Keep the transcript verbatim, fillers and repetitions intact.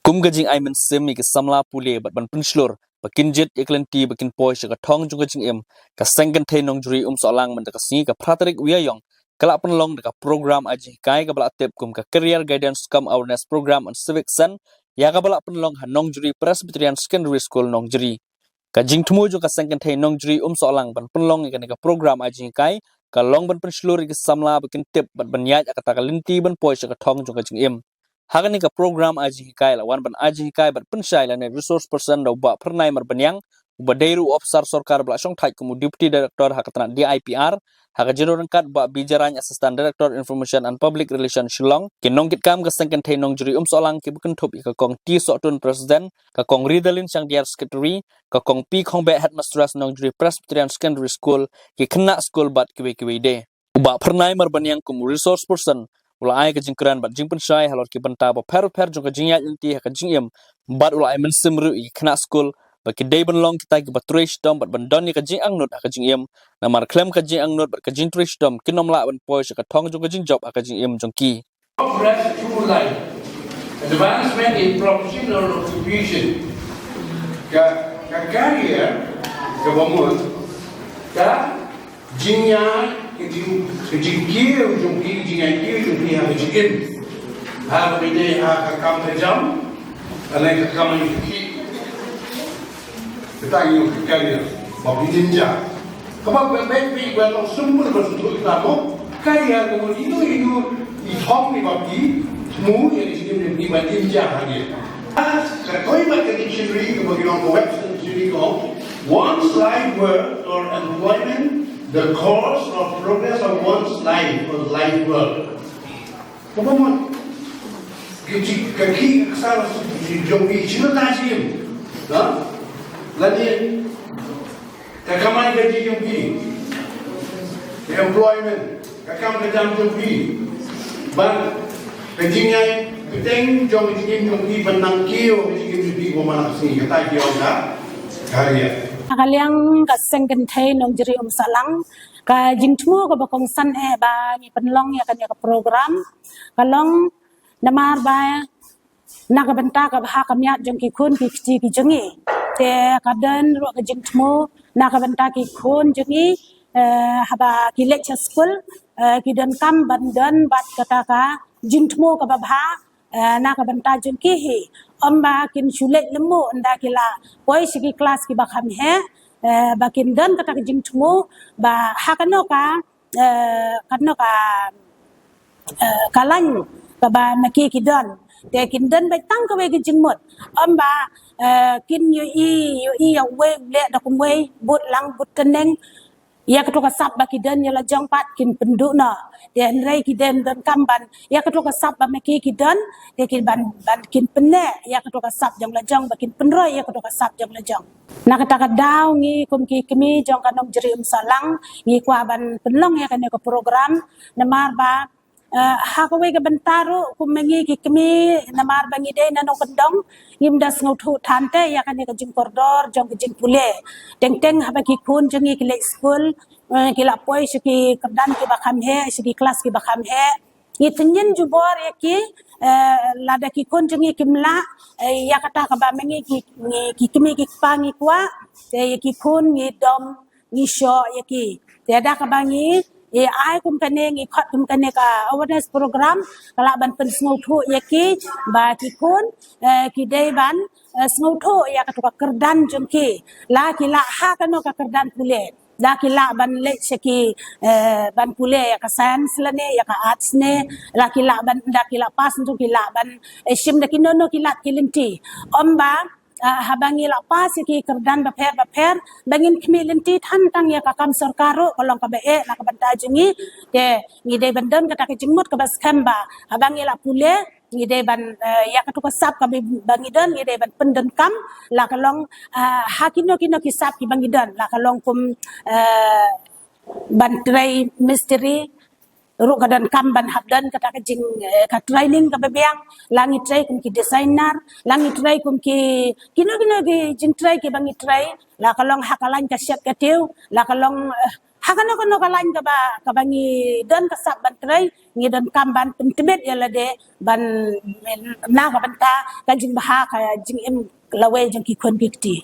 Kum ka jingai mynsiem ïa ki samla pule bad ban pynshlur ba kin jied ïa ka lynti ba kin poi sha ka thong jong ka jingim, ka Seng Kynthei Nongjri Umsohlang mynta ka sngi ka phra tarik u Ïaïong ka la pynlong da ka program ai jinghikai kaba la tip kum ka Career Guidance cum Awareness Program and Civic Sen, ïa kaba la pynlong ha Nongjri Presbyterian Secondary School, Nongjri. Ka jingthmu jong ka Seng Kynthei Nongjri Umsohlang ban pynlong ïa kane ka program ai jinghikai ka long ban pynshlur ïa ki samla ba kin tip bad ban ïaid ha kata ka lynti ban poi sha ka thong jong ka jingim. Ha kane ka program ai jinghikai la wan ban ai jinghikai bad pynshai lane resource person da u Bah Phyrnai Marbaniang, uba dei ruh u ophisar sorkar ba la shongthait kum u Deputy Director ha ka tnat D I P R, ha ka jingdon ryngkat u Bah B. Jarain, Assistant Director Information and Public Relations, Shillong, ki nongkitkam ka Seng Kynthei Nongjri Umsohlang kiba kynthup ïa ka Kong T. Sohtun, President, ka Kong Ridalin Shangdiar, Secretary, ka Kong P. Khongbeh, Headmistress, Nongjri Presbyterian Secondary School, ki khynnah skul bad kiwei kiwei de. U Bah Phyrnai Marbaniang kum u resource person u la ai ka jingkren bad jingpynshai halor ki bynta bapher bapher jong ka jingïaid lynti ha ka jingim, bad u la ai mynsiem ruh ïa ki khynnah skul ba ki dei ban long kita kiba trei shitom bad ban don ïa ka jingangnud ha ka jingim, namar khlem ka jingangnud bad ka jingtrei shitom kin ym lah ban poi sha ka thong jong ka jingjop ha ka jingim jong ki. Progress through life. Advancement in profession or occupation. Ka, ka career, ka ba mut, ka jingïaid, ka jing, ka jingkiew jong phi, ka jingïaid kiew jong phi ha ka jingim. Ha ka bynta ha ka kam ka jam, ha ka kam ka jam. Kata ngi ong ka career ba phi ïa jia. Kaba phi, phi, phi, ba long symbol ba sngewthuh ïa ka mo. Career ka mut ïa u, ïa u, i thong ne ba phi thmu ïa ka jingim ne phi ban ïa jia ha ngi. Ka koi ba ka dictionary kaba ki ong ka Webster dictionary ka ong, one's life work or employment, the course or progress of one's life or life work. Kaba mut, ki, ki, ka ki, ka sar, ki jong ki, chi na ta chi. Ha? Lane, ka kamai ka ji jong ki. Ka employment, ka kam ka jam jong ki. Ban, ka jingïaid bteng jong ka jingim jong ki, ban nang kiew ka jingim jong ki, ba man ka sngi, kata ki ong ka career. Ka liang ka Seng Kynthei Nongjri Umsohlang, ka jingthmu kaba kongsan eh ba ngi pynlong ïa kane ka program ka long namar ba na ka bynta ka bha ka miat jong ki khun ki kti ki jong ngi. Te ka don ruh ka jingthmu na ka bynta ki khun jong ngi, eh, haba ki leit sha skul, eh, ki donkam ban don bad kata ka jingthmu kaba bha, eh, na ka bynta jong ki hi. Ym ba kin shu leit lyngngoh, ynda ki la poi sha ki klas kiba kham heh, eh, ba kin don kata ka jingthmu ba ha kano ka, eh, kano ka, eh, ka lain kaba ma ki ki don. Te kin don beit tang kawei ka jingmut. Ym ba, eh, kin ïohi, ïohi ïa uwei u leh da kumwei, bud lang bud tneng. Ïa kato ka sap ba ki don ïa la jong pat kin pynduh noh. Te hynrei ki don donkam ban ïa kato ka sap ba ma ki ki don, te kin ban, ban kin pynneh ïa kato ka sap jong la jong, ba kin pynroi ïa kato ka sap jong la jong. Na kata ka daw ngi kum ki kmie jong ka Nongjri Umsohlang ngi kwah ban pynlong ïa kane ka program namar ba, eh, ha kawei ka bynta ruh kum ma ngi ki kmie, namar ba ngi dei na nongkyndong, ngim da sngewthuh than te ïa kane ka jingkordor jong ka jingpule. Teng teng haba ki khun jong ngi ki leit skul, eh, ki la poi sha ki kyrdan kiba kham heh, sha ki klas kiba kham heh, ngi tynjin jubor ïa ki, eh, lada ki khun jong ngi kim lah, eh, ïa kata kaba ma ngi ki, ngi, ki kmie ki kpa ngi kwah, te ïa ki khun ngi dom, ngi shoh ïa ki. Te da kaba ngi, eh, ai kum kane, ngi khot kum kane ka awareness program, ka lah ban pynsngewthuh ïa ki ba ki khun, eh, ki dei ban, eh, sngewthuh ïa kato ka kyrdan jong ki. La ki lah ha kano ka kyrdan pule. La ki lah ban leit sha ki, eh, ban pule ïa ka science lane ïa ka arts ne, la ki lah ban, da ki lah pass jong ki lah ban, eh, shim da kino kino ki lad ki lynti. Ym ba, eh, haba ngi lah pass ïa ki kyrdan bapher bapher, ba ngin khmih lynti than tang ïa ka kam sorkar ruh ka long kaba eh na ka bynta jong ngi. Te ngi dei ban don kata ka jingmut kaba skhem ba haba ngi lah pule, ngi dei ban, eh, ïa kato ka sap kaba, ba ngi don, ngi dei ban pyndonkam, la ka long, eh, ha kino kino ki sap kiba ngi don, la ka long kum, eh, ban trei mistri, ruh ka donkam ban hap don kata ka jing, eh, ka training kaba biang, la ngi trei kum ki designer, la ngi trei kum ki, kino kino ki jingtrei kiba ngi trei, la ka long ha ka lain ka shet ka tiew, la ka long, eh, Ha kano kano ka lain kaba kaba ngi don ka sap ban trei, ngi donkam ban pyntbit ïa lade ban na ka bynta ka jingbha ka jingim lawei jong ki khun ki kti.